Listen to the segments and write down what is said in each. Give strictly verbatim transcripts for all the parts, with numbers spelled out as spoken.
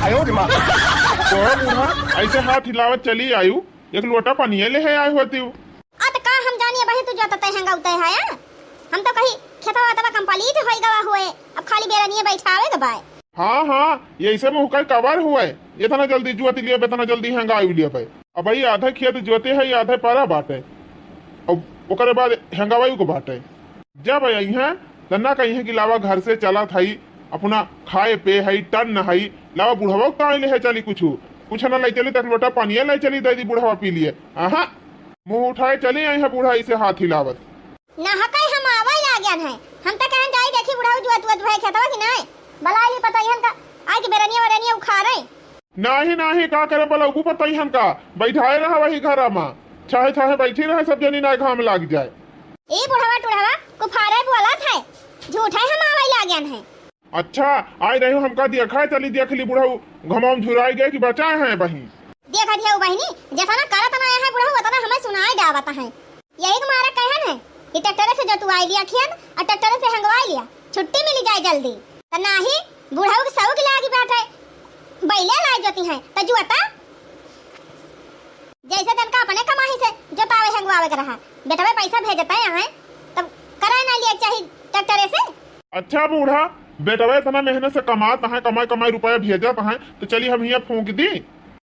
आयो रे माँ। तो बूढ़ा, ऐसे हाथ हिलावत चली आयु, एक लोटा पनिया लेहे आए होती। आ, त का हम जानिए बहिन, तू जोतते हैं, गौते है, आ? हम तो कहीं खेतवा वेतवा complete होई गवा हुए, अब खाली बेरनिए बैठावे के बाय। हाँ, हाँ, यही से मुँह का कवर हुए, इतना जल्दी जोत लिया, इतना जल्दी हंगाई लिया भाई। अब भाई आधा खेत जोते है, आधा पारा बाटे, अब ओकरे बाद हंगावाई को बाटे। जब अइहें, त ना कहिहें कि लावा घर से चलत हई, अपना खाए पे हई, टन हई, लावा बुढ़वा के ताई लेहे चली कुछु, कुछ ना ले चली, तक लोटा पनिया ले चली, दे दी बुढ़वा पी लिए। आहा, मुँह उठाए चली अइहें बूढ़ा ऐसे हाथ हिलावत। ना हकई हम आवै लाग्यान है, हम त कहन जाई देखी बुढ़ऊ जुअत उअत भय खेतवा कि नाय, बलाई ली पतइहन का, आय कि बेरनिया वरनिया उखारे। नाही, नाही, का करे बलौबू पतइहन का, बैठाए रहा वही घरा मा, छाहे छाहे बैठी रहे सब जनी, ना घाम लाग जाए। ई बुढ़वा टुढ़वा कुफारे बोलत है, झूठे हम आवै लाग्यान है। अच्छा, आय रही हमका देखा, चली देख ली बुढ़ऊ, घमाम झुराई गए कि बचाए हैं बहिन। देखत है बहिनी, जतना करत ना है बुढ़ऊ, उतना हमें सुनाई डावत है। यही के मारे कहन है कि ट्रैक्टर से जोतवाई लिया खेत और ट्रैक्टर से हंगवाई लिया, छुट्टी मिली जाए जल्दी। त नाही, बुढ़ऊ के सौक लागी बाटे, बैले लाई जोती हैं, त जुअता। जैसे तनका अपने कमाई से जोतावे हंगवावे के रहा, बेटवे पैसा भेजता है, तब कराए ना लिया चाही ट्रैक्टरे से। अच्छा बूढ़ा, बेटवे इतना मेहनत से कमात है, कमाई कमाई रुपया भेजत है, तो चली हम हियाँ फूंक दी।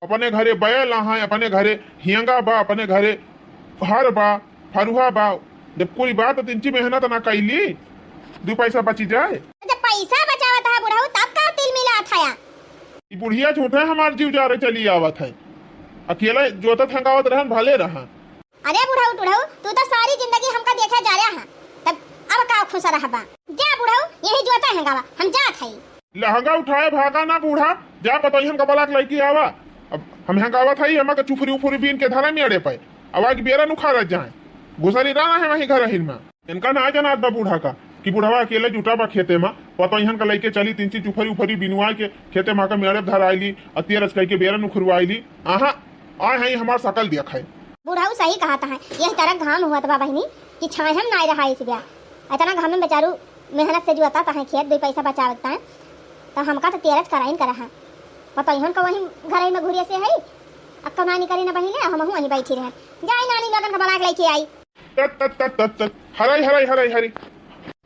अपने घरे बैल है, अपने घरे हियंगा बा, अपने घरे हर बा, फरुहा बा, जब कोई बात तो तिनची मेहनत ना कैली, दू पैसा बची जाए। जब पैसा बचावत है बुढ़ऊ, तब का तिल मिला था या? ई बुढ़िया झूठे हमार जीव जा रहे चली आवत है, अकेले जोतत हंगावत रहन भले रहा। अरे बुढ़ऊ टुढ़ऊ, तू तो सारी जिंदगी हमका देखे जा रहा है, तब अब का खुश रहबा? जा बुढ़ऊ, यही जोता हंगावा, हम जात हई। लहंगा उठाए भागा ना बूढ़ा, जा पतोहियन का बलाक लइके आवा। अब हम हंगावत हई, एमा के चुफरी उफरी बीन के धरा मेड़े पे, अब आके बेरन उखाड़त जाए। घुसरी रहना है वही घर हिन में। इनका ना जनात बा बूढ़ा का कि बुढ़वा अकेले जुटा बा खेते में, पतोहियन का लइके चली, तीन चीज चुफरी उफरी बिनवाए के खेते में का मेड़े धराइली, अतियरज कइके बेरन उखरवाइली। आहा, आए हैं हमार सकल दिया खाए। बुढ़ऊ सही कहत है, यह तरह घाम हुआ बा बहिनी कि छाहम नाय रहा इस ब्या। इतना घाम में बेचारू मेहनत से जुआता है खेत, दो पैसा बचावता है, तो हमका तो तेरज कराइन करा है। पतोहियन का वही घर में घुरिया से है, अक्का नानी करी ना बहिने, हम वहीं बैठी रहे। जाई नानी लोगन का बलाक लइके आई। तत, तत, तत, तत, तत। हराई, हराई, हराई, हराई।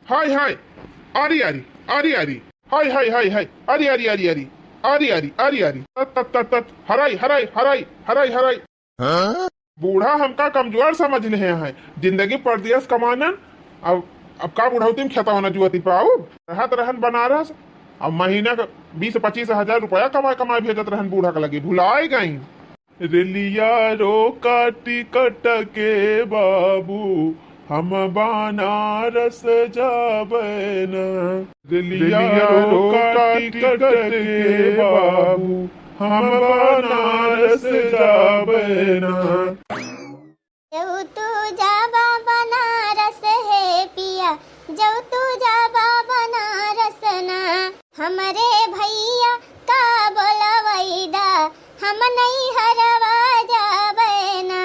हाय, हाय। आरी, आरी, आरी, आरी। हाय, हाय, हाय, हाय। आरी, आरी, आरी, आरी। आरी, आरी, आरी, आरी। तत, तत, तत, तत। हराई, हराई, हराई, हराई, हराई। हाँ? बूढ़ा हमका कमजोर समझ लेहे हैं। जिंदगी परदेस कमानन, अब, अब का बुढ़ौती में खेतवा न जुअती पाऊ? रहत रहन बनारस, अब महीना का बीस पच्चीस हजार रुपया कमाए, कमाए भेजत रहन बूढ़ा के लगे, भुलाए गई। रेलिया रोका टिकट के बाबू, हम बनारस जाबे ना। रेलिया रोका टिकट के बाबू, हम बनारस जाबे ना। जौ तू जाबा बनारस हे पिया, जौ तू जाबा बनारस ना, हमरे भैया का बोलवैदा, हम नैहरवा जाबे ना।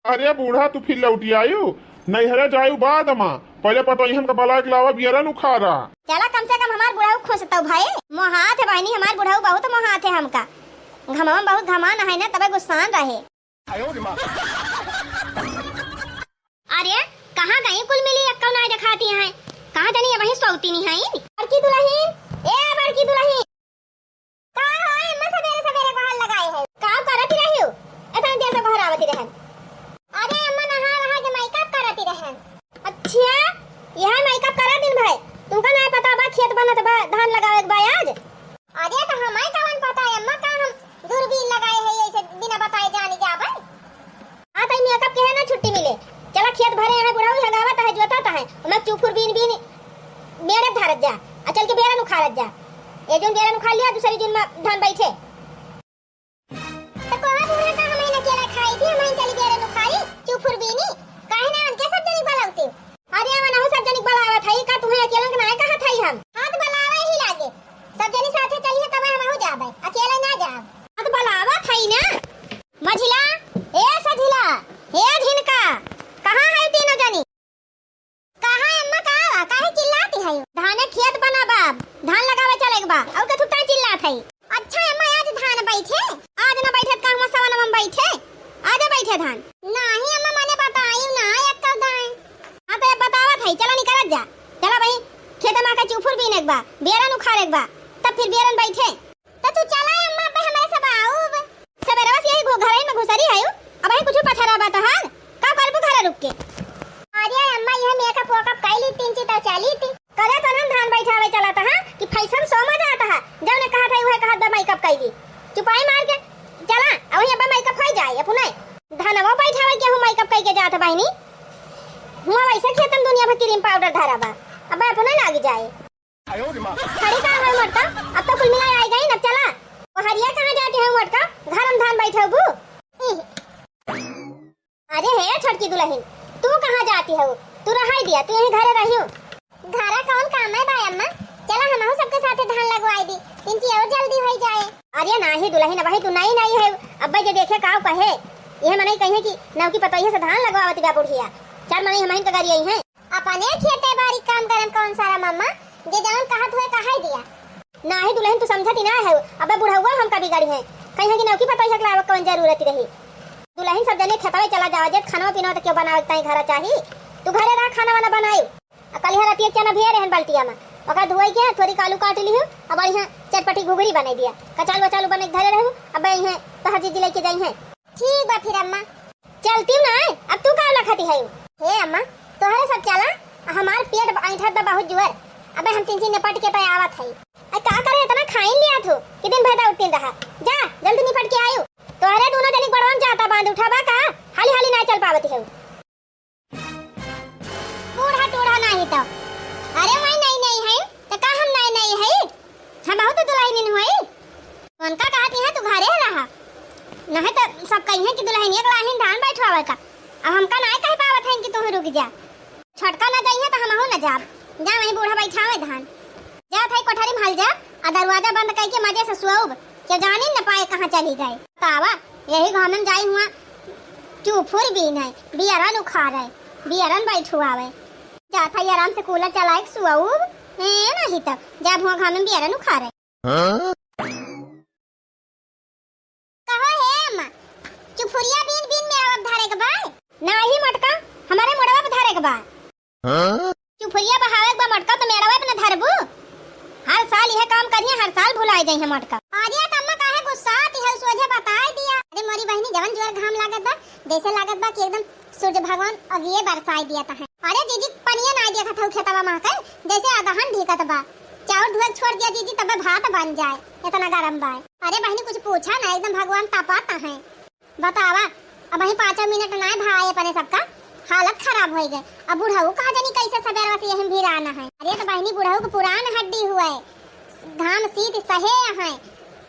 अरे बूढ़ा, तू फिर लौटी आयु? नैहरे जायु बाद मा, पहले पतोहियन का बलाक लावा, बियरन उखारा। चला, कम से कम हमार बुढ़ऊ खुश तो भए। मोहात है बहिनी, हमार बुढ़ऊ बहुत मोहात है हमका। घमवा में बहुत घमान है ना, तबे गुस्सान रहे। अरे, कहाँ गई कुल मिली, अक्का नाय देखाती हैं। कहाँ जानी, ये वहीं सोती नहीं है। बड़की दुलहिन, ए बड़की दुलहिन। का हो अम्मा, सबेरे सबेरे गोहर लगाए है? का करत रही हो? इतना देर से गोहर आवत रहन। अरे अम्मा, नहा वहा के मेकअप करत रहन। अच्छा, यह मेकअप करा दिन भर? तुमका ना पता बा खेत बनत बा, धान लगावे के बा आज? अरे तो हमें कवन पता है अम्मा, का हम दूरबीन लगाए है, ऐसे बिना बताए जाने जाबे? हाँ, तई मेकअप के है ना छुट्टी मिले। चला खेत भरे हैं बुढ़ऊ, हगावत है, जोतात है, ओमे चुफुर बीन बीन मेड़े धारत जा, आ चल के बेरन उखाड़त जा। ए जून बेरन उखाड़ लिया, दूसरी जून में धान बैठे। तो कोहा बूढ़ा का हमें न अकेला खाई थी, हमें चली बेरन उखाड़ी, चुफुर बीनी, काहे ना उनके सब जनी बुलावती? अरे, मनहु सब जनी के बलावत हई, का तुहें अकेलन के नाय कहत हई हम? हाँ, त बलावे ही लागे। सब जनी साथे चलिहे, तबे हमहु जाबे, अकेले ना जाब। हाँ, त बलावत हई ना। मझिला, ए सझिला, ए झिनका, कहाँ हई तीनों जनी? कहाँ अम्मा, का बा? काहे चिल्लाती हई? धाने खेत बना बा, धान लगावे चले के बा। और के थुकता चिल्लात है। अच्छा अम्मा, आज धान बैठे? आज ना बैठे, त कहवा सवनवा में बैठे? आजे बैठे धान। नाही अम्मा, मने बताई ना एक्का दाई। हाँ, तो अब बतावत है, चला निकरत जा। चला भाई, खेते में आके चुफुर बीने के बा, बियरन उखाड़े के बा, तब फिर बियरन बैठे। तो तू चला अम्मा, अबे हमरे सब आउब। सबेरवा से यही घो-, घरई में घुसरी है, अब ही कुछ पथरा बा तोहार, का करबू घरे रुक के? अरे अम्मा, यह मेकअप वेकअप कैली, तीन चीज तो चली थी। कदा तनहन धान बैठावे चलत हा कि फैशन शो में जात हा, जौने कहत है उहे कहत बा मेकअप कइली। चुपाई मार के चला, अउही अब्बा मेकअप होइ जाए, अपने धनवा बैठावे के हूँ मेकअप कइके जात बहिनी। हुआ वैसे खेतन दुनिया भर क्रीम पाउडर धरा बा, अब्बा अपने लाग जाए। खड़ी का है मोटका, अब तो कुल मिला आई गई न, चला। ओ हरिया कहाँ जाती है मोटका, घर में धान बैठबू। अरे हे छोटकी दुलहिन, तू कहाँ जाती हऊ? तू रहाई दिया, तू यहीं घरे रहियो। घरा कौन काम है बाय अम्मा? चला हमहू सबके साथे धान लगवाई दी, तिनची और जल्दी होई जाए। अरे नाही दुलहिन, अबही तू नई नई है, अब्बे जे देखे काव कहे, यह मनई कहिए कि नवकी पतोहिया से धान लगवावत बा बुढ़िया। चार मनई हमहिन के गरियाई हैं। अपने खेते बारी काम करम कौन सारा मम्मा, जे जौन कहत हुए कहाई दिया। नाही दुलहिन, तू समझत ही ना है, अबे बुढ़ौआ हमका बिगड़ी है, कहीं कि नौकी पतोहिया के लावे कौन जरूरत रही। दुलहिन सब जने खेतवे चला जावा, जे खाना पीना तो क्यों बनावे ताई घरा चाही, तू घरे रह खाना वाना बनाई। आ कल यहाँ रातिया चना भी रहन बाल्टिया में, ओका धोई के थोड़ी आलू काट लिहू, अब बढ़िया चटपटी घुघरी बनाई दिया, कचालू वचालू बने के धरे रहू, अब यहीं तोहर जीजी लेके जाई है। ठीक बा फिर अम्मा। चलती हूँ ना, अब तू का लखती है? हे अम्मा, तोहरे सब चला, हमार पेट ऐंठत बा बहुत जुअर। अबे हम तिनची निपट के तो आवत है। अरे का करे इतना खाइन लिया थू कि दिन भर दौड़तीन रहा। जा, जल्दी निपट के आयु। तोहरे दोनों जनी बड़वन जाता बांध उठाबा का? हाली हाली ना चल पावती है। बूढ़ा टूढ़ा नाही तो। अरे वही नई नई है, तो का हम नई नई है? हमहू तो दुलहिनिन होई। उनका कहत यहाँ तू घरे रहा, नहीं तो सब कहिए कि दुलहिनिया के लाहिन धान बैठवावे का। अब हमका नाय कह पावत है कि तू रुक जा। छोटका ना जाइए तो हमहू ना जाब। जा वहीं बूढ़ा बैठावे धान। जा थाई कोठरी में हल जा, आ दरवाजा बंद करके मजे से सोऊब। के जानी न पाए कहाँ चली गए। बतावा, यही घाम में जाई हुआ चुफुर बीने, बियरन उखाड़े, बियरन बैठुआवे। जा थाई आराम से कूलर चलाए के सोऊब। ए, नहीं तो जा हुआ घाम में बियरन उखाड़े। हाँ? कहो हे अम्मा, चुफुरिया बीन बीन मेड़वा पे धरे के बा? नाही मोटका, हमारे मोड़वा पे धरे के बा। हाँ? चुफुरिया बहावे के बा मोटका, तो मेड़वा पे न धरबू। हर साल यह काम करिए, हर साल भुलाए जाइए मोटका। अरे त अम्मा काहे गुस्साती है, सोझे बताए दिया। अरे मोरी बहिनी, जवन जोर घाम लागत बा, जैसे लागत बा कि एकदम सूर्य भगवान अगिए बरसाई दिया तहे। अरे जीजी, पनिया नाई देखत हऊ खेतवा मा के, जैसे अगहन ढीकत बा। चाउर धुए छोड़ दिया जीजी, तबे भात बन जाए, इतना गरम बा। अरे बहिनी, कुछ पूछा ना, एकदम भगवान तपात है। बतावा, अबहीं पाँचों मिनट नाई भाई अपने सबका हालत खराब होई गए। अब बुढ़ऊ कहा जानी कैसे सबेरवा से यही भिराना है। अरे तो बहिनी, बुढ़ऊ के पुरान हड्डी हुए, घाम शीत सहे है,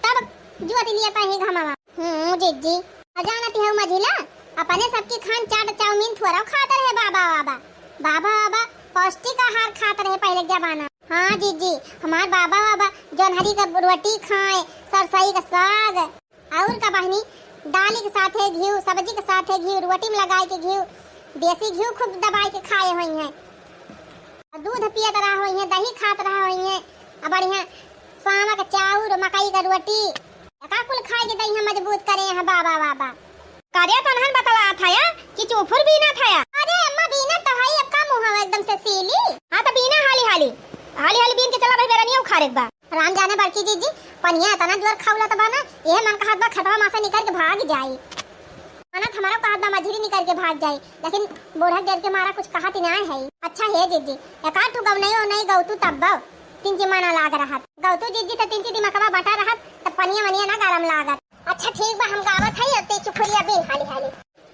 तब जुअत लिया तही घमवा। हम्म, जीजी। आ जानत हऊ मझिला, अपने सबकी खान चाट चाउमीन थोड़ा खात रहे बाबा बाबा। बाबा बाबा पौष्टिक आहार खात रहे पहले के जमाना। हाँ जीजी, हमार बाबा बाबा जोन्हरी का रोटी खाए, सरसई का साग, और का बहिनी, दाल के साथे घी, सब्जी के साथे घी, रोटी में लगाए के घी, देसी घी खूब दबाए के खाए हुई हैं। दूध पियत रहा हुई हैं, दही खात रहा हुई हैं, आ बढ़िया सामा के चाउर, मकई के रोटी, का कुल खाए के दही मजबूत करे हैं बाबा, बाबा। करे तनहन बतलात हया कि चुफुर बीनत हया। अरे अम्मा, बीनत तो हई, अब का मुँह हवा एकदम से सीली। हाँ तो बीना हाली हाली, हाली हाली बीन के चला भाई, बेरनिया उखाड़े के बा। राम जाने बड़की जीजी, पनिया इतना जोर खौलत बा ना, यह मन कहत बा खटवा मा से निकर के भाग जाई। मन त हमारा कहत बा मझरी निकर के भाग जाई, लेकिन बूढ़ा डर के मारा कुछ कहत ही ना है। अच्छा हे जीजी, एक आध ठो गौनई ओनई गौतू तब बा, तिनची मना लाग रहत। गौतू जीजी त तिनची दिमकवा बटा रहत, त पनिया वनिया ना गरम लागत। अच्छा ठीक बा, हम गावत हई, ते चुफुरिया बीन हाली हाली।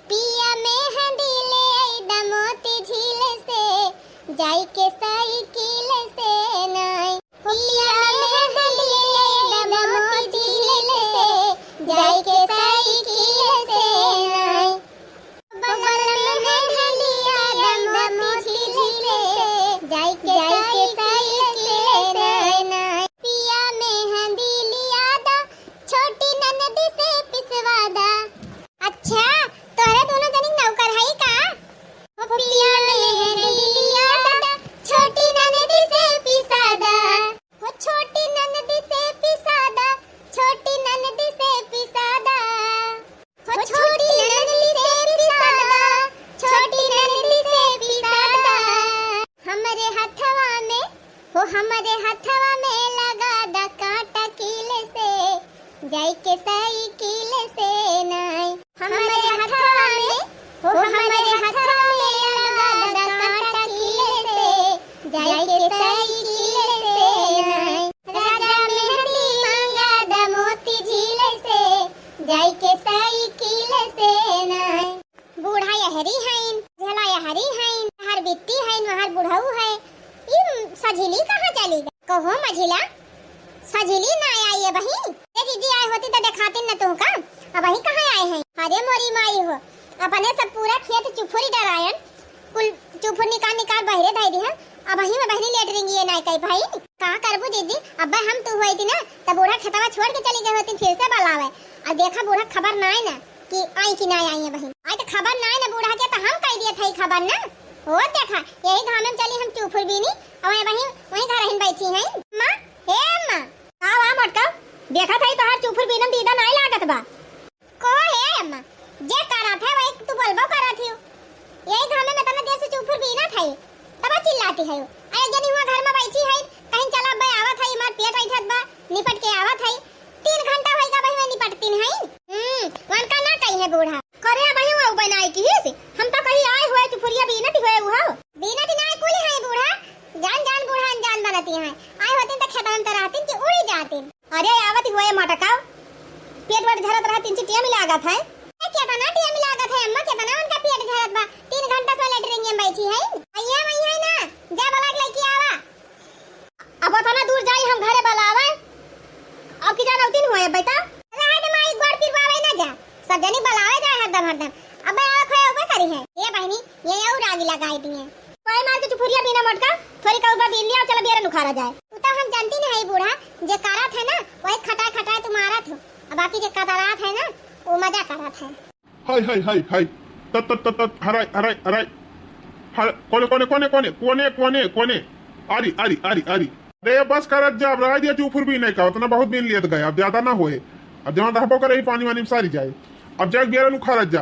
पिया मेहंदी ले आई द मोती झील से, जाई के साइकिल से नाई। पिया मेहंदी ले आई द मोती झील से, जाई के साइकिल से नाई। बगल में मेहंदी आ द मोती झील से, जाई के साइकिल से नाई। पिया मेहंदी लिया द, छोटी ननद से पिसवा द। अच्छा, जाइके साइकिल से नाई, हमरे हथवा में, हो हमरे हथवा में लगा द कांटा कील से। जाइके साइकिल से नाई, राजा मेहंदी मांगा द मोती झील से। जाइके साइकिल से नाई। बूढ़ा यहरी हइन, झला यहरी हइन, हर बिट्टी हइन, वहर बुढ़ऊ है। ई सझिली कहाँ चली गई? कहो मझिला, सझिली ना आई है बहिन? ए जीजी आई होती तो देखाती न तुमका। अबहीं कहाँ आए हैं? अरे मोरी माई हो, अपने सब पूरा खेत चुफुरी डरायन, कुल चुफुर निकाल निकाल बहिरे धई दिहन। अबहीं में बहिनी लेट रिंगी ये नाई कई भाई। का करबू जीजी, अब्बे हम तू होई थी ना, तब बूढ़ा खेतवा छोड़ के चली गई होती फिर से बलावे। और देखा बूढ़ा खबर ना आई ना। कि आई कि ना आई है बहिन। आई तो खबर ना है ना बूढ़ा के, तो हम कह दिए थे खबर ना। हो देखा, यही घामे में चली हम चुफुर बीनी, और ये वहीं, वहीं घर ही बैठी हैं। माँ, हे माँ। का बा मोटका? देखा था तोहार चुफुर बीनम दीदा नाई लागत बा। को हे अम्मा, जे करा था वही तू बोलबो करा थी। यही घामे में तना देर से चुफुर बीना था, तब चिल्लाती है। अरे जनी हुआ घर में बैठी है, कहीं चला बे आवत है, हमार पेट ऐठत बा, निपट के आवत है। तीन घंटा होइगा बहिवे निपटतीन है। हम्म, वनका ना कही है बूढ़ा। करे बहिवे उ बनाई की हिस, हम तो कही आए हुए चुफुरिया बीनत हुए उहो। बीनत ना कुल है बूढ़ा, जान जान बूढ़ा अनजान बनती है। आए होतीन तो खेतन तो रहतीन कि उड़ी जातीन। अरे आवत हुए मटका, पेट वेट झरत रहा, तीन चिटिया में लागत है। ए, केतना टिया में लागत है अम्मा, केतना उनका पेट झरत बा, तीन घंटा से लेटरिन में बैठी है। अइया वही है ना, जा बला के लेके आवा। अब ओतना दूर जाई हम घरे बलावे, अब की जानौतीन होए बेटा। रहे दे माई, गोड़ पिरवावे ना जा, सब जनी बलावे जाए हरदम हरदम। अब आवे खोए उबे करी है। ए बहिनी, ये और आगी लगाई दिए। कोई मार के चुफुरिया बीना मोटका, थोड़ी का उबा बीन लिया, चलो बियरन उखाड़ा जाए। तू तो हम जानती नहीं है बूढ़ा, जे करत है ना, वही खटाए खटाए तू मारत हो, अब बाकी जे कतरात है ना, वो मजा करत है। हाय, हाय, हाय, हाय। तत, तत, तत, तत, हराय, हराय, हराय। हर, कोने, कोने, कोने, कोने, कोने, कोने, कोने। आरी, आरी, आरी, आरी। अरे, बस करत जा, अब रह दिया चुफुर भी नहीं का, उतना बहुत दिन लियत गए, अब ज्यादा ना होए। अब जहाँ रहबो करे, ही पानी वानी में सारी जाए। अब जाके बियरन उखाड़त जा,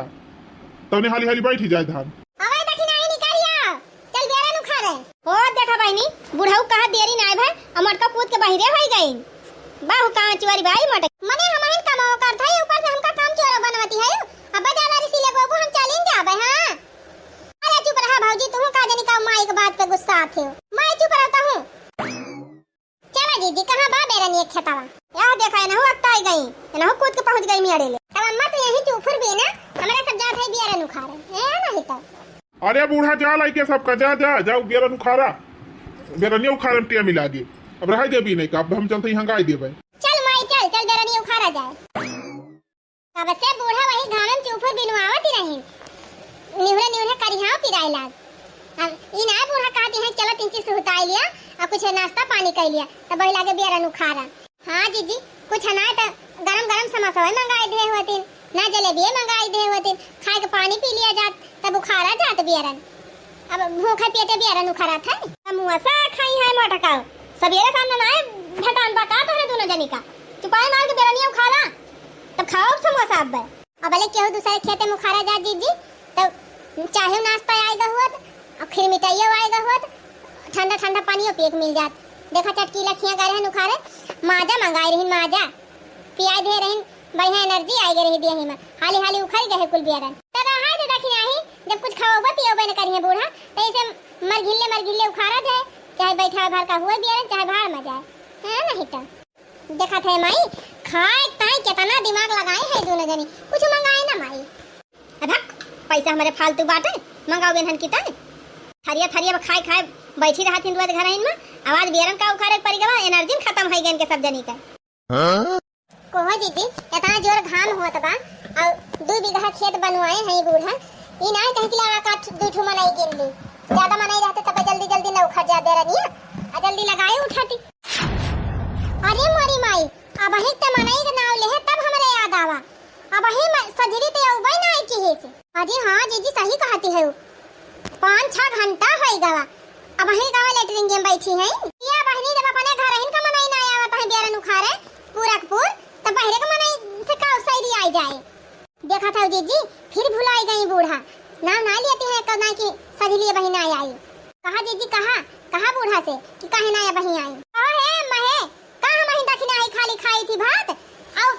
तौने हाली हाली बैठी जाए धान। अबे दखिनाही निकालिया। चल बेरन उखाड़े। हो देखा बहिनी, बुढ़ऊ कहा देरी नाय भय, अमरका कूद के बहिरे होई गई। बाहु कहाँ चुआरी बाई मटे। मने हमहिन कमाओ करत है, ऊपर से हमका काम चोरो बनवती है। अब बजा लारी सिले गोबू हम चलिन जाबे, हाँ। अरे चुप रहा भौजी, तुहू का जनी का माई के बात पे गुस्सा आथे हो। माई चुप रहता हूँ। चला जीजी, कहाँ बा बेरन एक खेतवा? यह देखा, एनहु अकताई गई, एनहु कूद के पहुँच गई मियाड़े ले। तब अम्मा तू यहीं चुफुर भी ना, हमरा सब जात है बियरन उखाड़े। ए, नहीं तो। अरे बूढ़ा, जा लाइके सबका, जा, जा, जाओ, बेरन उखाड़ा। बेरनिया उखाड़े में टिया मिला दिए। अब रह देबी नहीं का, अब हम चलते ही हंगाई देबे। चल माई, चल, चल, बेरनिया उखाड़ा जाए। कब से बूढ़ा वही घामे में चुफुर बिनवावत ही रही। निहुरे, निहुरे करिहाव पिराए लाग। अब ई ना बूढ़ा कहती है, चलो तीन चीज सुहताई लिया और कुछ नाश्ता पानी कर लिया, तब वही लागे बेरन उखाड़ा। हाँ जीजी, कुछ ना तो गरम गरम समोसा मंगाई दे होतिन, ना जलेबिये मंगाई दे होतिन, खाए के पानी पी लिया जात, तब उखाड़ा जात बियरन। अब भूखे पेटे बियरन उखाड़ा था। समोसा खाई है मोटका, सबेरे सामने ना आए, भटान बा का तोहरे दोनों जनी का? चुपाई मार के बियरनिया उखाड़ा, तब खाओ समोसा अब। अब ले केहू दूसरे खेते में उखाड़ा जा जीजी, तब चाहे नाश्ता आएगा हुआ, और खीर मिठाइयों आएगा हुआ, ठंडा ठंडा पानियों पिए के मिल जात। देखा चटकीला खिया गए रहन उखाड़े, माजा मंगाए रही, माजा पियाए दे रही, बढ़िया एनर्जी आई गई रही देही में, हाली हाली उखड़ गए कुल बियरन। तो रहा दे दखिनाही, जब कुछ खवाबे पियोबे न करिए बूढ़ा, तो ऐसे मरघिल्ले मरघिल्ले उखाड़ा जाए, चाहे बैठा भर का हुए बियरन, चाहे भाड़ में जाए, है नहीं तो। देखत है माई, खाए ताई केतना दिमाग लगाए है दोनों जनी, कुछ मंगाए ना माई। अधक, पैसा हमरे फालतू बाटे, मंगाओ बेनहन की ताई। थरिया थरिया में खाए खाए बैठी रहत हिन रोज घर में, आवाज बेरन का उखाड़े के पड़ गवा, एनर्जी खत्म है गन के सब जनी का। हाँ? कोहो जीजी, इतना जोर घाम होत बा, और दू बीघा खेत बनवाए हैं बूढ़ा, ई ना कहीं कि लगा काट दू ठो मनई गिन ली, ज्यादा मनई रहते तब जल्दी जल्दी न उखड़ जा बेरनिया, आ जल्दी लगाए उठाती। अरे मोरी माई, अबहीं त मनई के नाव लेहे तब हमरे याद आवा। अबहीं म-, सजरी ते अउबे ना आई किहे से। अरे हाँ जीजी, सही कहती है। पाँच छह घंटा होई गवा। अबहीं गवा लेटरिन में बैठी है। या बहिनी, जब अपने घर हिन का मनई ना आवत है बेरन उखाड़े, पूरकपुर, तब बहरे के मनई से का सैरी आई जाए। देखा था जीजी, फिर भुलाई गई बूढ़ा। नाम ना लेती है, कब ना कि सजली बहिन आई आई। कहा जीजी, कहा, कहा बूढ़ा से कि काहे ना बहिन आई। कहो हे महे, का हम ही दखिनाही खाली खाई थी भात, और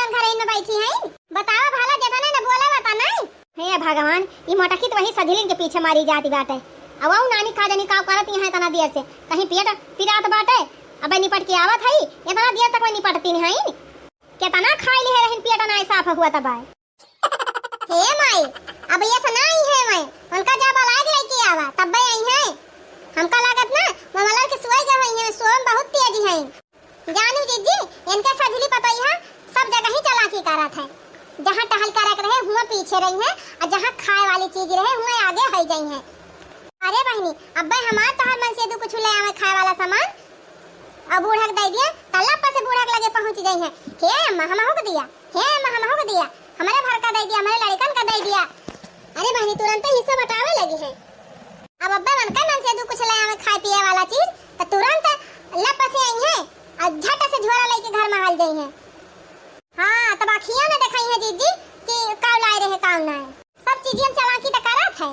घरइन में बैठी हैं। बतावा भला, जेतना न बोला बता नहीं। हे भगवान, ई मोटकी तो वही सझिलिन के पीछे मारी जाती बाटे। अब वो नानी का जनी का करत यहाँ इतना देर से, कहीं पेट पिरात बाटे। अब निपट के आवत है, इतना देर तक वो निपटती नहीं है। कितना खाई ली है, रहन पेट ना साफ हुआ तब आए। हे माई, अब ये से ना आई है माई, उनका जा बलाए के लेके आवा, तब आई है। हमका लागत ना, वो मलर के सोए गए हुई हैं, सोए में बहुत तेज हैं। जानू जीजी, इनके सझिली पतोहिया सब जगह ही चालाकी करत है। जहाँ टहल करक रहे, हुआ पीछे रही है, और जहाँ खाए वाली चीज रहे, हुआ आगे हो जाई है। अरे बहिनी, अब्बे हमार तोहर मन से दू कुछ ले आवे खाए वाला सामान, और बूढ़ा के दे दिया, तल्ला पर से बूढ़ा के लगे पहुँच जाई है। हे अम्मा, हमहू के दिया, हे अम्मा, हमहू के दिया, हमारे भर का दे दिया, हमारे लड़कन का दे दिया। अरे बहिनी, तुरंत ही हिस्सा बटावे लगी है। अब अब्बे मन का मन से दू कुछ ले आवे खाए पिए वाला चीज, तो तुरंत लप से आई है और झट से झोरा लेके घर में हाल जाई है। हाँ, तब अखियां न दिखाई है जीजी कि काव लाए रहे, काव ना है। सब चीजें हम चालाकी तो करत है।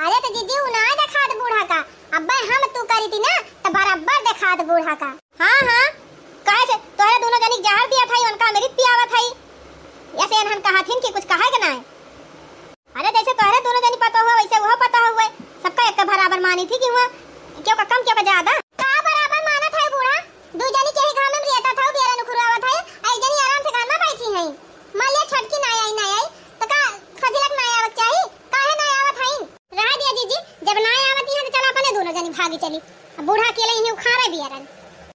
अरे तो जीजी, उ ना दिखात बूढ़ा का, अब्बे हम तू करी थी ना, तो बराबर दिखात बूढ़ा का। हाँ, हाँ, कहे से तोहरे दोनों जनी जहर दिया था, उनका अमृत पियावत है। ऐसे इन्हन कहा थी कि कुछ कहे के ना है। अरे जैसे तोहरे दोनों जनी पतो हुआ, वैसे वो पतो हुआ। सबका एक बराबर मानी थी कि हुआ, क्यों का कम, क्यों का ज्यादा। का बराबर मानत है बूढ़ा? दू जनी के ही घाम में रहता था, बेरा नुखुरवावत है, आ एक जनी आराम से घर में बैठी है। मान लिया छटकी ना आई, ना आई, तो का सजिलक ना आवक चाही? काहे ना आवत है? रह दिया जीजी, जब ना आवत है तो चला अपने दोनों जनी भागी चली। अब बूढ़ा अकेले ही उखाड़े बियरन।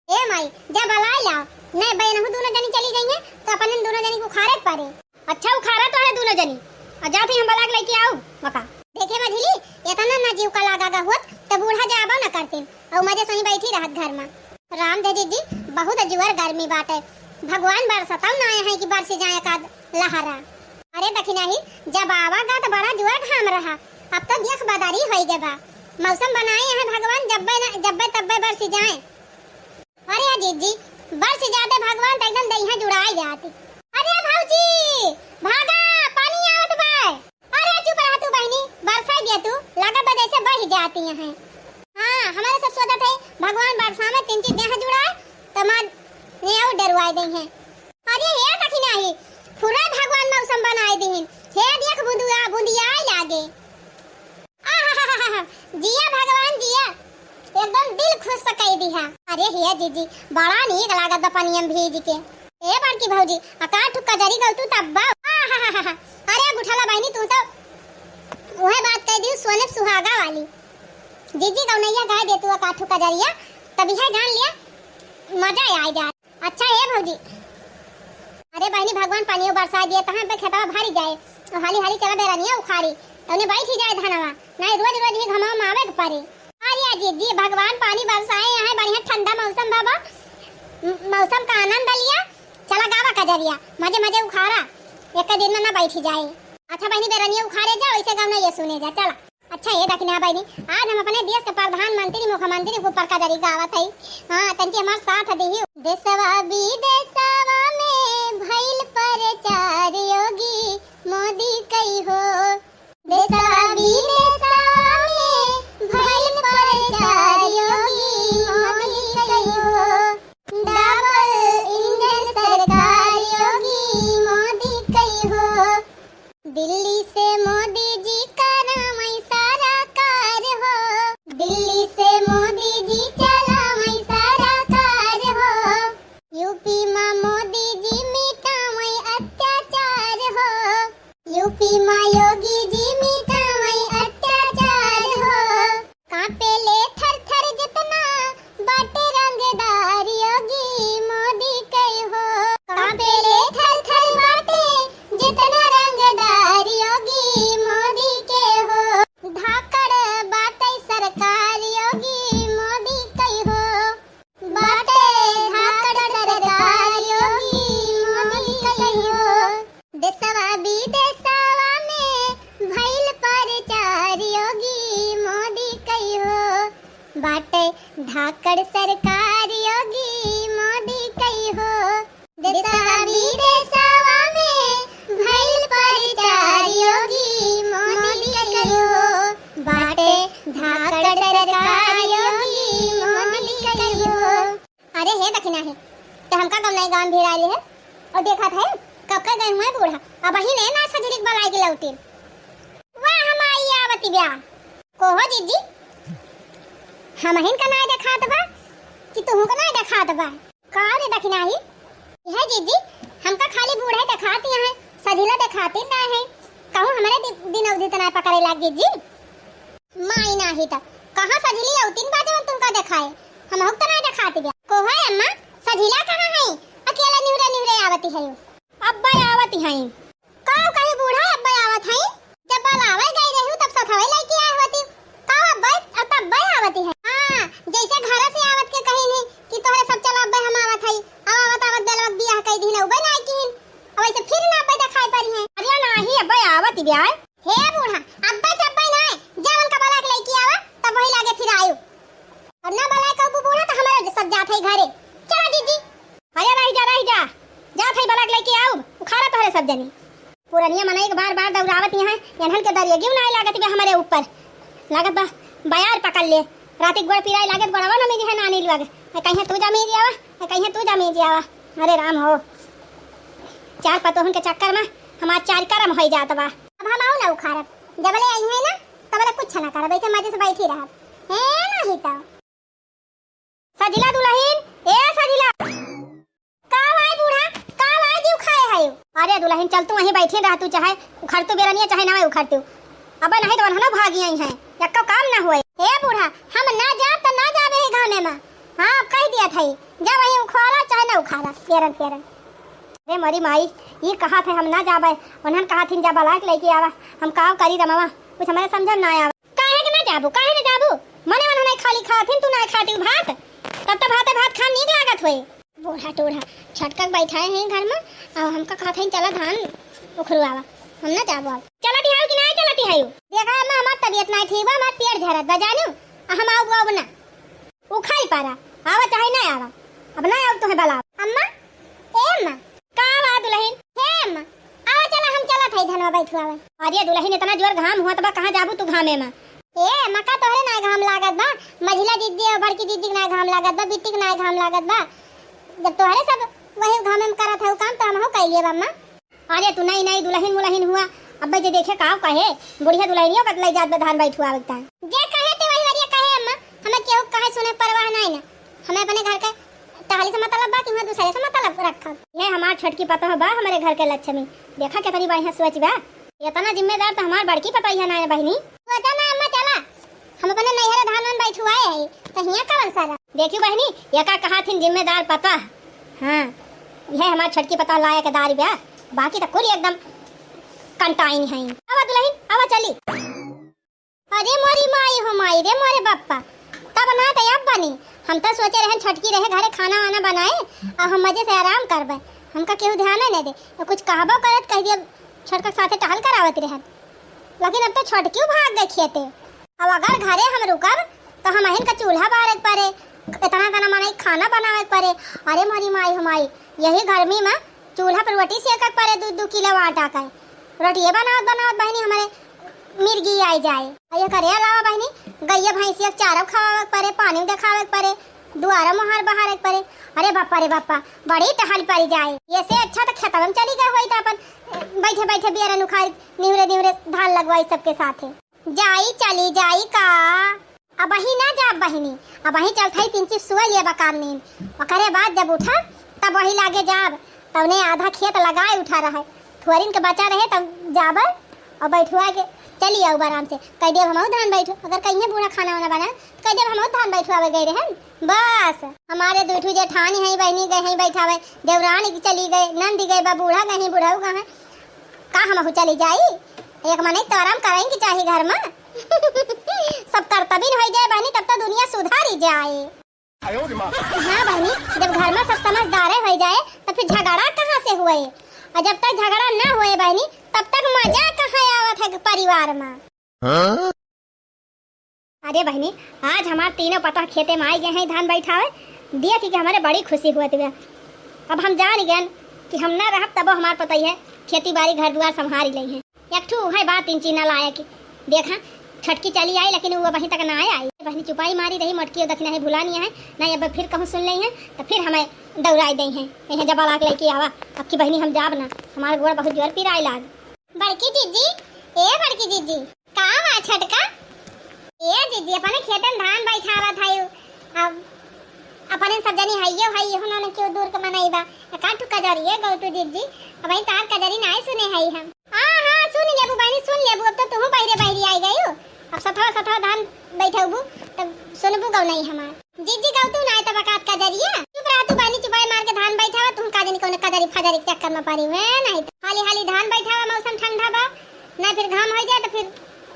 ए माई, जब बलाए लाओ, नहीं बहन हूँ दोनों जनी चली गई है, तो अपन इन दोनों जनी को उखाड़े पड़े। अच्छा, उखाड़ा तो है दोनों जनी। और जात ही हम बलाक लेके आऊ, मका। देखे मझिली, इतना ना जीव का लागा गा होत, तो बूढ़ा जाबा न करते। और मजे सही बैठी रहत घर में। राम दे दीदी, बहुत जोर गर्मी बाटे। भगवान बरसतौ ना आए हैं कि बरस जाए का लहरा। अरे दखिनाही, जब आवा गा तो बड़ा जोर घाम रहा। अब तो देख बदारी होई गे बा। मौसम बनाए हैं भगवान, जब्बे न, जब्बे तब्बे बरस जाए। अरे जीजी, बरस जाते भगवान तो एकदम दहिया जुड़ाई जाती। अरे भौजी, भागा, पानी आवत बा। अरे चुप रह तू बहिनी, बरसाई दिया तू, लागत बा जैसे बह जाती हैं। हाँ, हमारे सब सोचत है भगवान बरसा में तीन चीज देह जुड़ाए, तो मार ने और डरवाए दे हैं। अरे हे दखिनाही, पूरा भगवान मौसम बनाए दीन। हे देख बुंदिया, बुंदिया लागे। आहाहाहा, जिया भगवान जिया, एकदम दिल खुश से कई दिहा। अरे हे जीजी, बड़ा नीक लागत बा पनिया में भीज के। ए बड़की भौजी, अका ठुक्का जरी गल तू तब बा। आहाहाहा, अरे गुठला बहिनी तू तो वह बात कह दी सोने सुहागा वाली। जीजी गौनैया गाय दे तू अका ठुक्का जरिया, तब यह जान लिया मजा आ जाए। अच्छा ए भौजी, अरे बहिनी, भगवान पानी बरसा दिए, तहाँ पे खेतवा भरी जाए, और हाली हाली चला बेरनिया उखाड़ी, तौने बैठी जाए धनवा, नहीं रोज रोज ही घमवा में आवे के पड़े। अरे जीजी, भगवान पानी बरसाए, यहाँ बढ़िया ठंडा मौसम बाबा, म-, मौसम का आनंद लिया, चला गावा कजरिया, मजे मजे उखाड़ा, एक दिन में ना बैठी जाए। अच्छा बहिनी, बेरनिया उखाड़े जा, वैसे गाना ये सुने जा, चला। अच्छा, ए दखिना बहिनी, आज हम अपने देश के प्रधानमंत्री, मुख्यमंत्री के ऊपर कजरी गावत हई। हाँ, तनकी हमार साथ दिही। देशवा विदेशवा में भइल प्रचार योगी मोदी कई हो। देशवा विदेशवा में भइल प्रचार योगी मोदी कई हो। डबल इंजन सरकार योगी मोदी कई हो। दिल्ली से मोदी जी करावई सारा कार हो। दिल्ली से मोदी जी चलावई सारा कार हो। यूपी मा मोदी जी मिटावई अत्याचार हो। यूपी मा योगी जी मिटावई अत्याचार हो। कांपे ले थर थर जितना बाटे रंगदार योगी मोदी के हो। कांपे ले थर थर बाटे जितना रंगदार योगी मोदी के हो। धाकड़ बाटे सरकार योगी मोदी के हो। बाटे धाकड़ सरकार योगी मोदी के हो। देशवा विदेशवा में भइल प्रचार योगी मोदी कई हो। बाटे धाकड़ सरकार योगी मोदी कई हो। देशवा विदेशवा में भइल प्रचार योगी मोदी कई हो। बाटे धाकड़ सरकार योगी मोदी कई हो। अरे हे दखिना हे, ते हमका गौनई गाँव भिराइले है। अउ देखत है, कब के गए हुए बूढ़ा, अबहिन ना सजरी के बलाइ के लौटिन। वाह, हम आई आवती ब्या। को हो जीजी, हमहिन का नाय देखात बा कि तुहू का नाय देखात बा? का रे दखिनाही? यह जीजी, हमका खाली बूढ़े देखाती हैं, सजिला देखाती ना है। कहूँ हमरे दि-, दिन अवधि त नाय पकड़े लाग जीजी। माई नाही त, कहाँ सजिली अउतिन बा जवन तुमका देखाए? हमहू त नाय देखाती ब्या। को है अम्मा, सजिला कहाँ है? अकेला निहुरे निहुरे आवती है। अब्बे आवती हैं। का कही बूढ़ा, अब्बे आवत हैं? जब बलावे गई रही तब सथवे लइके आए होती। का अब्बे, अब तब्बे आवती है। हाँ, जैसे घर से आवत के कही नहीं कि तोहरे सब चला अब्बे हम आवत हई। अब आवत आवत बेलवा के बियाह कई दिन अब्बे ना किन। अब ऐसे फिर ना अब्बे देखाई पड़ी हैं। अरे नाही, अब्बे आवती ब्या। हे बूढ़ा, अब्बे तब्बे ना, जा उनका बला के लइके आवा, तब वही लागे फिर आयु। और ना बलाए कहू बूढ़ा तो हमारा सब जात है घरे। चला जीजी। अरे रही जा, रही जा, जात है बला के लइके आऊ, उखाड़ा तोहरे सब जनी। पुरनिया मनई के बार बार दौड़ावत यहाँ, एनहन के दरियगियो ना लागत बा हमरे ऊपर। लागत बा बयार पकड़ ले, राती गोड़ पिराए लागत गोड़वा ना मिली है नानी लोग। आ कहीं तू जमी जियावा, आ कहीं तू जमी जियावा। अरे राम हो, चार पतोहन के चक्कर में हमार चार करम होई जात बा। अब हम आऊ ना उखाड़ब, जबले आई है ना, तबले कुछ ना करब, ऐसे मजे से बैठी रहब। हे नाही तो। सजिला दुलहिन, ए सजिला। का भाई बूढ़ा, का भाई जी उखाए है? अरे दुलहिन चल तू वहीं बैठी रह, तू चाहे उखड़ तू बेरनिया चाहे ना उखड़ तू। अब नहीं तो वनहनो भागी आई हैं, यक्को काम ना हुए। ए बूढ़ा, हम ना जाब त ना जाबे है घामे में। हाँ, अब कह दिया था, जा वहीं उखाड़ा चाहे ना उखाड़ा, पेरन पेरन। अरे मोरी माई, ई कहा थे हम ना जाबे, उन्हन कहा थिन जा बला के लइके आवा, हम काव करी रमवा, कुछ हमारे समझ में ना आवा। काहे के ना जाबू, काहे ना जाबू? मने मन नहीं खाली खाथिन, तू ना खाती भात, तब तो भाते भात खान नीक लागत होए। बूढ़ा टूढ़ा छटकक बैठाए हैं घर में, और हमका कहत हैं चला धान उखरुआवा, हम ना जाबो अब। चलती है कि ना चलती है? देखा है माँ, हमार तबीयत ना ठीक बा, हमार पेट झरत बा जानू, आ हम आऊ अब ना। उखाई पारा, आवा चाहे ना आवा, अब ना आऊ तोहे बलावा। अम्मा, ए अम्मा। का बा दुलहिन? हे अम्मा, आवा चला हम चलत हई धनवा बैठुआवे। अरे दुलहिन इतना जोर घाम हुआ त बा, कहाँ जाबू तू घामे में? ए अम्मा का तोहरे ना घाम लागत बा, मझिला जीजी और बड़की जीजी के ना घाम लागत बा, बिट्टी के ना घाम लागत बा। जब तोहरे सब वही घामे में करत है काम तो हमहू कैलिए बा अम्मा। अरे तू नई नई दुलहिन मुलहिन हुआ, अब्बे जे देखे काव कहे, बुढ़िया दुलहिनियो कत लई जात बा धान बैठुआवे के तान। जे कहे ते वही वरिया कहे अम्मा, हमें केहू कहे सुने परवाह नहीं ना। हमें अपने घर के टहली से मतलब बा कि वहाँ दूसरे से मतलब रखब। ये हमार छोटकी पतोह बा, हमरे घर के लक्ष्मी। देखा केतनी बढ़िया सोच बा। इतना जिम्मेदार तो हमार बड़की पतोहिया ना है बहिनी। सोचा ना अम्मा, चला, हम अपने नैहरे धान वान बैठुआए है, तो हियाँ कवन सारा। देखियो बहिनी, एका कहा थिन जिम्मेदार पतोह। हाँ, यह हमार छोटकी पतोह लायक दारी बा, बाकी तो कुल एकदम कंटाइन है। आवा दुलहिन, आवा चली। अरे मोरी माई हो माई रे मोरे बप्पा, तब ना तो अब बनी। हम तो सोचे रहन छोटकी रहे घरे खाना वाना बनाए और हम मजे से आराम करबे, हमका केहू ध्यान नहीं दे। तो कुछ कहबो करत कह दिया छोटका के साथे टहल करावत रहन, लेकिन अब तो छोटकियो भाग गए खेते। अब अगर घरे हम रुकब तो हम अहिन का चूल्हा बारे के परे, इतना इतना मनई खाना बनावे के परे। अरे मोरी माई हो माई, यही गर्मी में चूल्हा पर रोटी सेके के परे, दू दू किलो आटा का रोटिये बनावत बनावत बहिनी हमारे मिर्गी आई जाए। और एकरे अलावा बहिनी, गइया भैंसिया के चारा खवावे के परे, पानी देखावे के परे, दुआरा मोहार बहारे के परे। अरे बापा रे बापा, बड़ी टहल पड़ी जाए। ये से अच्छा तो खेतवा में चली गए होई तो अपन, अ, बैठे बैठे बियरन उखाड़, निहुरे निहुरे धान लगवाई सबके साथे। जाई चली जाई का? अबही ना जाब बहिनी, अबही चलत हई तीन चीज सुअ लिए बा काम नीन। ओकरे बाद जब उठब, तब वही लागे जाब। तवने आधा खेत लगाए उठा रहे, थोरिन के बचा रहे, तब जाब और बैठुआ के चली आऊ आराम से। कह देब हमहू धान बैठो, अगर कहीं बूढ़ा खाना वाना बना, तो कह देब हमहू धान बैठुआवे गए रहे। बस, हमारे दू ठू जेठानी हैं, बहिनी गए हैं बैठावे, देवरानी चली गए, नंद गए बा, बूढ़ा गए हैं, बुढ़ऊ गए हैं। का हमहू चली जाई? एक मनई तोरम करें के चाही घर में। सब करतबिन होई जाए बहिनी, तब तो दुनिया सुधारी जाए। हाँ बहिनी, जब घर में सब समझदारे होई जाए, तो फिर झगड़ा कहाँ से हुए? और जब तक झगड़ा ना हुए बहिनी, तब तक मजा कहाँ आवत है परिवार में? हाँ? अरे बहिनी, आज हमार तीनों पतोह खेते में आई गए हैं धान बैठावे, देख के हमारे बड़ी खुशी हुआ थी। अब हम जान गए कि हम ना रहब तबो हमार पतोहिया खेती बाड़ी घर दुआर संभारी लई हैं। एक ठू है बात तीन चीज ना लायक, देखा छोटकी चली आई लेकिन वो अबहीं तक ना आई। बहिनी चुपाई मारी रही, मोटकी और दखिना है भुला नहीं है, नहीं अब फिर कहूँ सुन लई हैं तो फिर हमें दौड़ाई दे हैं, यहाँ जब लाख लेके आवा, अब की बहिनी हम जाब ना, हमार गोड़ बहुत जोर पिराए लाग। बड़की जीजी, ए बड़की जीजी, का बा छोटका? ए जीजी, अपने खेतन धान बैठावत हई, अब अपने सब जनी हइयो हई, इहो ना क्यों दूर के मनई बा। का तू कजरिए गौ तू जीजी, अब तार कजरी नाय सुने हई हम। हाँ, हाँ, सुन लेबू बहिनी, सुन लेबू, अब तो तुहू बहिरे बहिरी आई गयू। अब सथवा सथवा धान बैठबू, तब सुनबू गौ नहीं हमार। जीजी गौ तू नाय तब कात कजरिया। चुप रह तू बहिनी, चुपाई मार के धान बैठावा, तुम का जनी कौन कजरी फजरी के चक्कर में पड़ी हुए नहीं तो। हाली हाली धान बैठावा, मौसम ठंडा बा, ना फिर घाम हो जाए तो फिर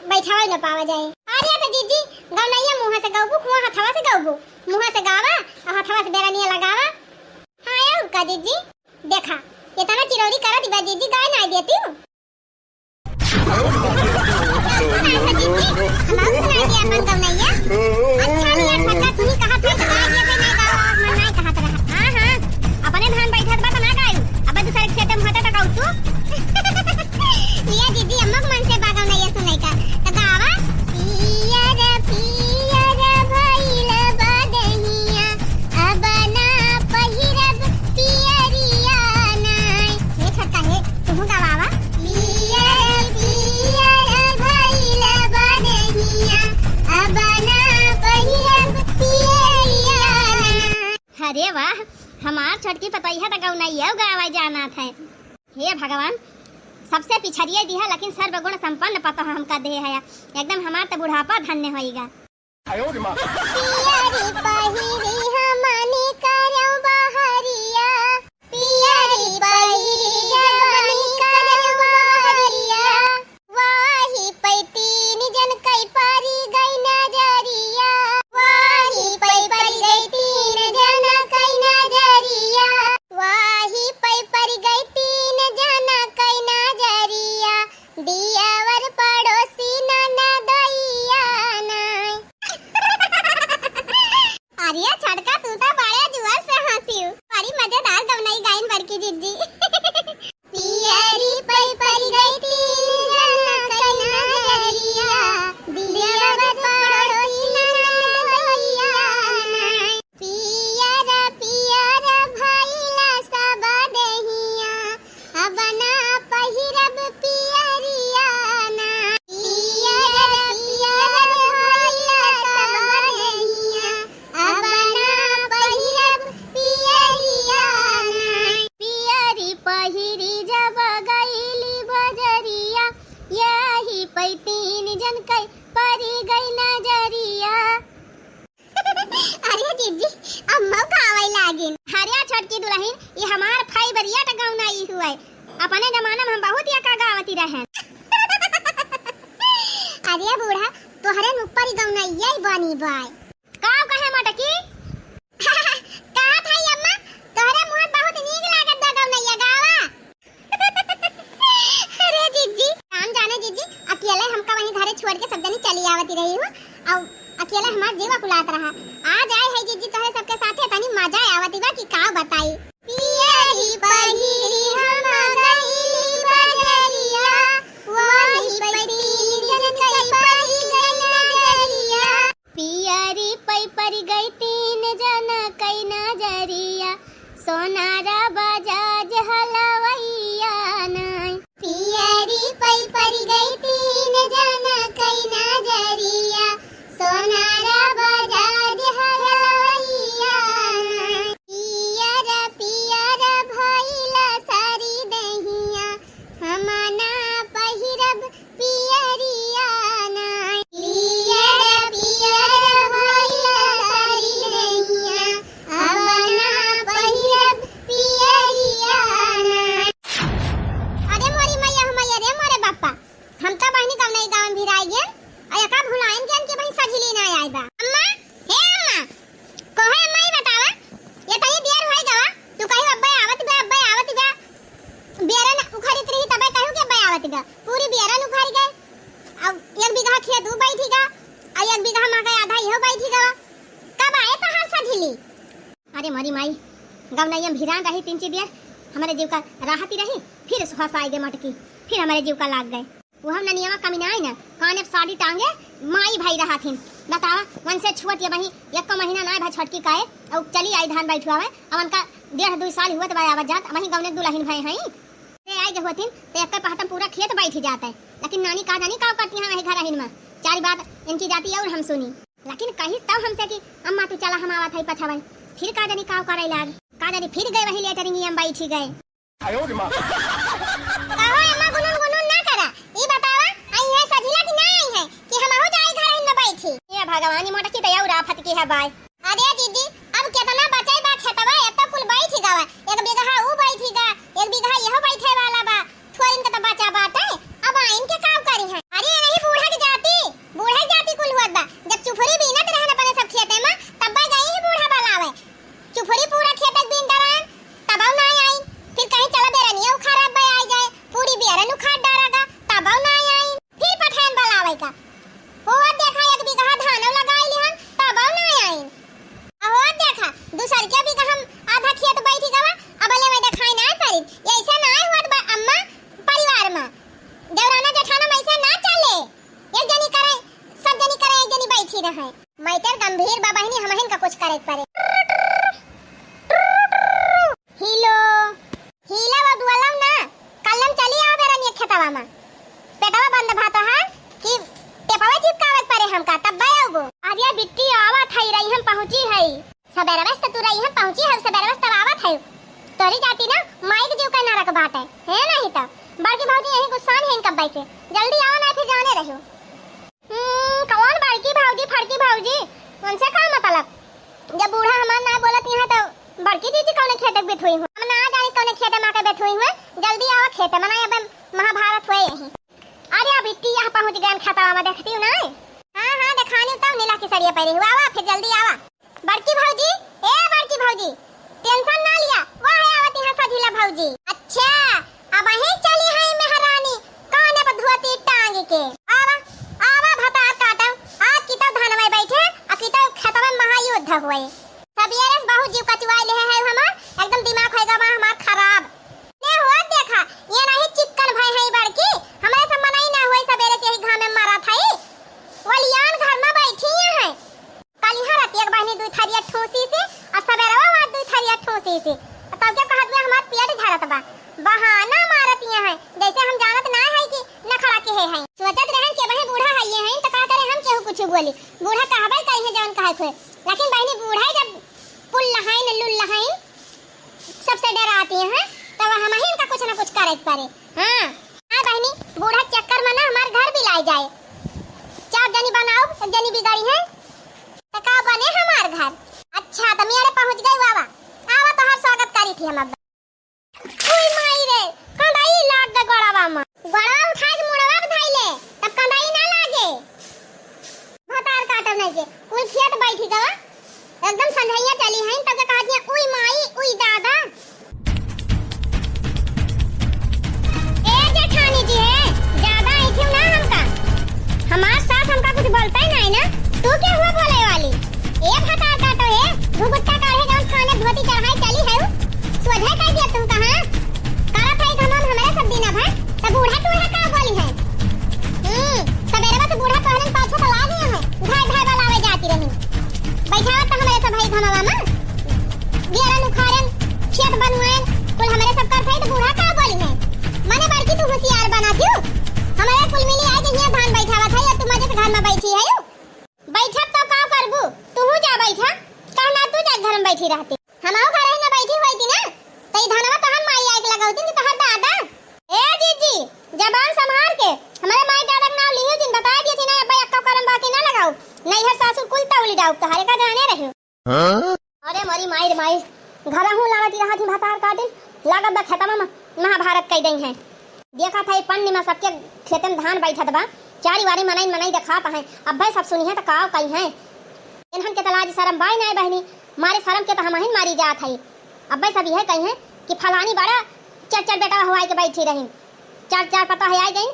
बैठावा ही ना पावा जाए। अरे तो जीजी गौ नहीं मुँह से गौबू, हुआ हथवा से गौबू, मुँह से गावा और हथवा से बेरनिया लगावा। हाँ, और का जीजी? देखा, इतना चिरौरी करत बा जीजी, गाय ना देती हूँ। जीजी, हम सुना दिया अपन गौनैया। अच्छा नहीं है, ठक्का तू ही कहा था कि गाय देते नहीं गावा, मन नहीं कहत रहा। हाँ, हाँ, अपने धान बैठत बा त ना गायू, अब दूसरे खेते में होता तो गाऊ तू। ये जीजी, अम्मा के मन से बा गौनैया सुनाई का, तो गावा। पियर पियर भइल बा देहिया, अब ना पहिरब पियरिया नाय। हे छोटका हे, तुहू गवावा। पियर पियर भइल बा देहिया, अब ना पहिरब पियरिया नाय। अरे वाह, हमार छोटकी पतोहिया त गौनैया गावा जाना था। हे भगवान, सबसे पिछड़िए दिहा, लेकिन सर्वगुण संपन्न पतोह हमका दे है। एकदम हमार त बुढ़ापा धन्य होइगा। पियरी पहिरी हमनी करौ बहरिया, पियरी पहिरी हमनी करौ बहरिया। वाही पै तीन जन कै परी गई नजरिया, वाही पै परी गई तीन जन कै नजरिया, वाही पै परी गई तीन जन कै नजरिया। दियावर पड़ोसी ननदइया नाय। अरे छोटका, तू तो बड़े जोर से हँसियो। बड़ी मजेदार गवनई गाइन बड़की जिज्जी। पियरी पै परी गई तीन जना कै नजरिया, दियावर पड़ोसी ननदइया नाय। पियर पियर भइला सब देहिया, अब ना पहिरब पियरिया ना। पियर पियर भइला सब देहिया, अब ना पहिरब पियरिया ना। पियरी पहिरी जब गइली बजरिया, यही पै तीन जन कै परी गई नजरिया। अरे जिज्जी, अम्मा का आवै लागिन। अरे छोटकी दुलहिन, ये हमार favourite गौनई हुए। अपने जमाना में हम बहुत यका गावती रहेन। अरे बूढ़ा, तोहरे ऊपर ही गौनई बनी बाय। का कहे मटकी? कहत हई अम्मा, तोहरे मुँह बहुत नीक लागत बा गौनैया, गावा। अरे जिज्जी, राम जाने जिज्जी, अकेले हमका वहीं घरे छोड़ के सब जनी चली आवती रही हो, और अकेले हमार जीवा कुलात रहा। आ जाए है जिज्जी तोहरे सबके साथे, तनी मजा आवती बा कि का बताई। पियरी पहिरी हम गइली बजरिया, वही पै तीन जन कै परी गई नजरिया। पियरी पै परी गई तीन जन कै नजरिया, सोनारा बजाज हलवैया नाय। पियरी पै परी गई तीन जन कै नजरिया, सोनारा बजाज हलवैया नाय। पियर पियर भइला सारी दहिया, हम ना पहिरब पियरिया नाय। पियर पियर भइला सारी दहिया, अब ना पहिरब पियरिया नाय। अरे मोरी मैया हो मैया रे मोरे बापा, हम तो बहिनी गौनई गाँव में भिराई गेन, और एका भुलाइन गेन कि बहिन सझिली ना आई बा। अम्मा, हे अम्मा, कहे अम्मा ई बतावा, ये तनी देर होई गवा, तू कही अब्बे आवत बा, अब्बे आवत बा। बेरन उखड़ित रही तबे कहू के अब्बे आवत बा। पूरी बेरन उखड़ गए। अब एक बीघा खेत ऊ बैठी गा, और एक बीघा मा के आधा इहो बैठी गवा। कब आए तोहार सझिली? अरे मोरी माई, गौनैया में भिरान रही तीन चार देर, हमरे जीव का राहती रही, फिर हँसाई दे मटकी, फिर हमरे जीव का लाग गए। वो हम ननियावा कमी ना आई ना, काने पे साड़ी टांगे माई भाई रहा थिन। बतावा, उनसे छुअत ये बही, एको महीना ना भा छोटकी काए, और चली आई धान बैठुआवे, और उनका डेढ़ दुइ साल हुआ त बा आवत जात, अबहीं गवने दुलहिन भए हई। ते आई गए होतिन, ते एक्के पहटम पूरा खेत बैठ जात है। लेकिन नानी का जानी का करती हैं वही घरहिन मा। चारि बात इनकी जाती और हम सुनी। लेकिन कहिस तब हमसे कि अम्मा तू चला हम आवत है पछवई। फिर का जानी का करे लाग। का जानी फिर गए वही लेटरिंग में बैठी गए। कहो अम्मा गुनुन गुनुन ना करा। ई बतावा, आई है सझिला कि ना आई है कि हमहू जाई घरहिन में बैठी। ए भगवान, ई मोटकी त और आफत की है बाय। अरे दीदी, अब केतना बचई बा खेतवा, एत्तो कुल बैठी गवा। एक बीघा ऊ बैठी गा, एक बीघा यहो बैठे वाला बा। थोरिन के त बचा बाटे, अब आइन के काम करी है। अरे नहीं बूढ़ा के जाती, बूढ़ा के जाती कुल होत बा। जब चुफुरी बीनत रहन अपने सब खेते में, तब गई ही बूढ़ा बलावे। चुफुरी पूरा खेत के बीन डरान, तबौ ना आइन। फिर कहीं चला बेरनिया उखाड़ा बे आई जाए, पूरी बेरन उखाड़ डारा गा, तबौ ना आइन। फिर पठान बलावे का। हो देखा एक बीघा धान लगाई लिहन, तबौ ना आइन। अहो देखा, दूसर के बीघा हम आधा खेत बैठी गवा, अब ले में देखाई ना पड़ी। ऐसे ना होत बा अम्मा परिवार में। देवराना जेठाना में ऐसे ना चले। एक जनी करे, सब जनी करे, एक जनी बैठी रहे। मैटर गंभीर बा बहिनी, हमहिन का कुछ करे के पड़े। हिलो, हिला वो दुआलम ना, कल्लम चली आओ बेरनिया खेतवा में। पेटवा बंद भा तोहार कि टेपवा चिपकावे के पड़े हमका, तब बे आउबो। अरे बिट्टी आवत है, रही हम पहुँची है। सबेरवा से तू रही हम पहुँची है, सबेरवा से तब आवत है। तोरी जाती ना, माई के जीव का नरक बाटे, है नहीं तो। बड़की भौजी यही गुस्सान है इनका बैसे। जल्दी आओ ना, फिर जाने रहो। हम्म, कौन बड़की भौजी, फड़की भौजी? उनसे का मतलब? जब बूढ़ा हमार ना बोलत यहाँ तो बड़की दीदी कौने खेते के बेथुई हुए? हम ना जानी कौने खेते माँ के बेथुई हुए। जल्दी आवा खेते, मना अब महाभारत हुए यहीं। अरे अब इतनी यहाँ पहुँच गए खेतवा में, देखती हूँ ना। हाँ, हाँ, देखानी तब नीला की सड़िया पहनी हुआ, आवा फिर जल्दी आवा। बड़की भौजी, ए बड़की भौजी, tension ना लिया, वह है आवत यहाँ सझिला भौजी। अच्छा, अबहीं चली है मेहरानी, काने पर धोती टांग के। आवा, आवा भतार काटम, आज की तो धन में बैठे, आ की तो खेत में महायुद्ध हुए। सबेरे से बहुत जीव कचुआई ले है हमार, एकदम दिमाग होएगा बा हमार खराब। ने हुआ देखा, ये नहीं चिक्कन भय है बड़की, हमरे से मनई ना हुए, सबेरे से यही घाम में मरत है। वलियान घर में बैठी है। कलिहा रतिया के बहिनी दुई थरिया ठूसी से, आ सबेरवा वाद दुई थरिया ठूसी से। तब के कहत बे हमार पेट झरत बा। बहाना मारत ये हैं, जैसे हम जानत ना है कि नखड़ा के है हैं। सोचत रहन के वही बूढ़ा है ये हैं, तो का करे हम केहू कुछ बोली। बूढ़ा कहबे करी है जवन कहे खोए। लेकिन बहिनी बूढ़ा जब पुल लहाइन, लुल लहाइन, सबसे डराती हैं, तब हमही इनका कुछ ना कुछ करे के पड़े। हाँ, हाँ बहिनी, बूढ़ा चक्कर में ना हमार घर बिलाए जाए। चार जनी बनाओ, एक जनी बिगाड़ी है, तो का बने हमार घर? अच्छा, तो मेरे पहुँच गई बाबा, आवा तोहार स्वागत करी थी हम अब। उई माई रे, कंदाई लाग गए गोड़वा में। गोड़वा उठाए के मुड़वा के धइले, तब कंदाई ना लागे। भतार काटब नहीं के, कुल खेत बैठी गवा। एकदम संझैया चली हैं, तब के कहत हैं, "उई माई, उई दादा।" ए जेठानी जी है, ज्यादा ऐठियो ना हमका। हमार सास हमका कुछ बोलता ही नहीं ना, तू क्या हुआ बोले वाली? ए भतार काटो है, घुघुट्टा काढ़े जौन थाने धोती चढ़ाई चली है, सोझे कह दिया तुम कहाँ? करत है हम हमरे सब दिन अब है, तो बूढ़ा टूढ़ा का बोली है? हम्म, सबेरवा से बूढ़ा तोहरन पाछे तो लाग गया है, धाय धाय बलावे जाती रही। बैठावत तो हमरे सब भाई घमवा में, बियरन उखाड़न, खेत बनवाएन, कुल हमरे सब करत है तो बूढ़ा का बोली है? मने बड़की तू होशियार बना दियो, हमरे कुल मिली आए के हियां धान बैठावत है और तू मजे से घर में बैठी है। बैठब तो का करबू, तूहू जा बैठा, कहना तू जा घर में बैठी रहती। हमहू घर ही ना बैठी होई थी ना, तो ई धनवा तोहर माई आए के लगाऊ थी कि तोहर दादा। ए जीजी, जबान संभाल के, हमारे माई दादा के नाम लियो जिन, बता दिए थी ना, अब अक्का करम बाकी ना लगाओ, नैहर सासुर कुल तौली डाउब, तोहरे का जाने रहो। हाँ? अरे मोरी माई रे माई, घर हूँ लागत रहा थी भतार काटिन, लागत बा खेतवा में महाभारत कई दई है। देखा था ये पन्नी में सबके खेते में धान बैठत बा, चारी वारी मनई मनई देखात है, अब्बे सब सुनी है तो काव कही है। इन्हन के तो लाज शरम बाई नाय बहिनी, मारे शरम के तो हमहिन मारी जात है। अब्बे सब यह कही है कि फलानी बड़ा चर चर बेटा हवाई के बैठी रही, चार चार पता है आई गई,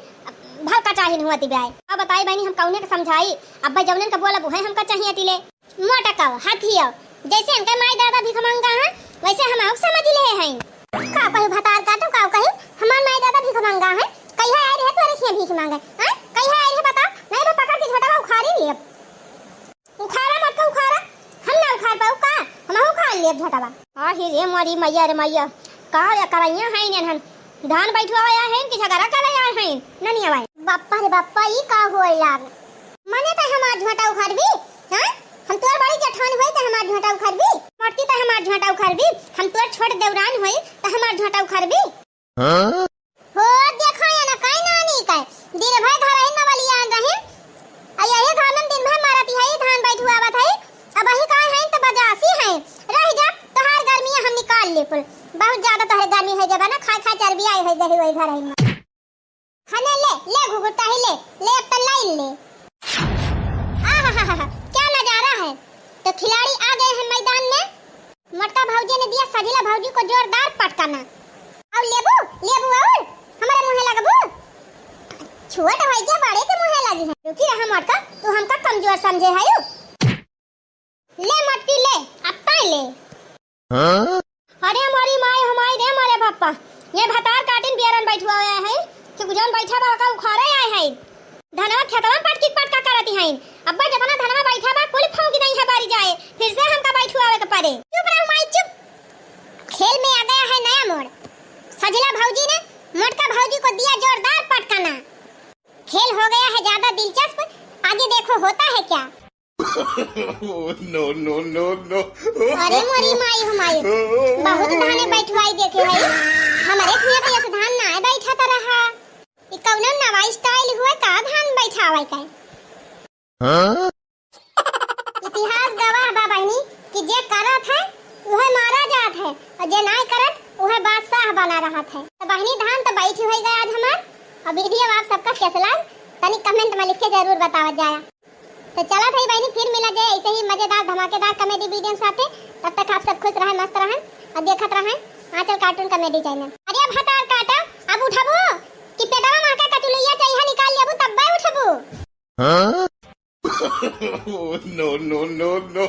भल का चाही हुआ तिब्याय। अब बताई बहिनी हम कौने के समझाई, अब्बे जौनन के बोलब उहे हमका चाहिए तिले। मोटकाओ, हाथियो, जैसे इनके माई दादा भिखमंगा हैं, वैसे हम आउक समझ ले हैं। का कही भतार काटो, का कही, हमार माई दादा भिखमंगा हैं, कहिया आए रहे तोरे से भीख मांगे, हैं? कहिया आए रहे बताओ, नहीं तो पकड़ के झोटवा उखाड़ी लिए। उखाड़ा मत का उखाड़ा, हम ना उखाड़ पाऊ का, हम उखाड़ लिए झोटवा। आ ही रे अरे मैया रे मैया, का या करैया हैं इन्हन? धान बैठवावे आए हैं कि झगड़ा करे आए हैं? ननी आवाए। बाप्पा रे बाप्पा, ई का होए लाग? मने तै हमार झोंटा उखरबी? हाँ? हम तोर बड़ी जेठान होई तै हमार झोंटा उखरबी? मोटकी तै हमार झोंटा उखरबी? हम तोर छोट देवरान होई तै हमार झोंटा उखरबी? हाँ? हो, देखा या ना, काई नानी काई। दिन भर घरहिन में बलियान रही। आ यही घर में दिन भर मारत है, धान बैठवावत है। अबहीं काई हैं त बजासी हैं। रहि जा, तोहार गर्मी हम निकाल ले कुल। बहुत ज्यादा तोहरे गर्मी होइ गवा ना, खाए खाए चर्बी आई होइ गई वही घरहिन में। हने ले, ले घुघुटाही ले, ले अब त लाइन ले। आहाहाहा, क्या नजारा है। तो खिलाड़ी आ गए हैं मैदान में। मोटका भौजी ने दिया सझिला भौजी को जोरदार पटकना। अउर लेबू, लेबू अउर हमरे मुँहे लगबू। छोट होई के बड़े के मुँहे लगी है। रुकी रहा मोटका, तू हमका कमजोर समझे है यू। ले मोटकी ले, अब ताई ले। हाँ? अरे मोरी माई, हमाई रे मोरे पप्पा, ये भतार काटिन बियरन बैठुआ आए हैं कि जौन बैठा बा ओका उखाड़े आए हैं। धनवा खेतवा पटकी पटका करती हैं। अब्बा जतना धनवा बैठा बा कुल फौंक दई है बारी जाए, फिर से हमका बैठुआवे के पड़े। चुप रहो माई चुप। खेल में आ गया है नया मोड़। सझिला भौजी ने मोटका भौजी को दिया जोरदार पटकना। खेल हो गया है ज्यादा दिलचस्प, आगे देखो होता है क्या। No, no, no, no। अरे मोरी माई हो माई, बहुत धाने बैठवाई देखे है। हमरे हियाँ तो ऐसे धान ना बैठा तो रहा। ई कौनो नवा style हुआ का धान बैठावे का? हाँ? इतिहास गवाह बा बहिनी कि जे करत है उहे मारा जात है और जे नाय करत उहे बादशाह बना रहत है। तो बहिनी धान तो बैठी होई गए आज हमार। और video आप सबका कैसे लाग तनी comment में लिख के जरूर बतावत जाया। तो चला था बहिनी, फिर मिला जाए ऐसे ही मजेदार धमाकेदार comedy video साथे। तब तक आप सब खुश रहें, मस्त रहें और देखत रहें आंचल cartoon comedy channel। अरे अब हतार काटा, अब उठबू कि पेटवा में का कचुलैया चाहिए निकाल लेबू तब्बे उठबू। हाँ? No, no, no, no।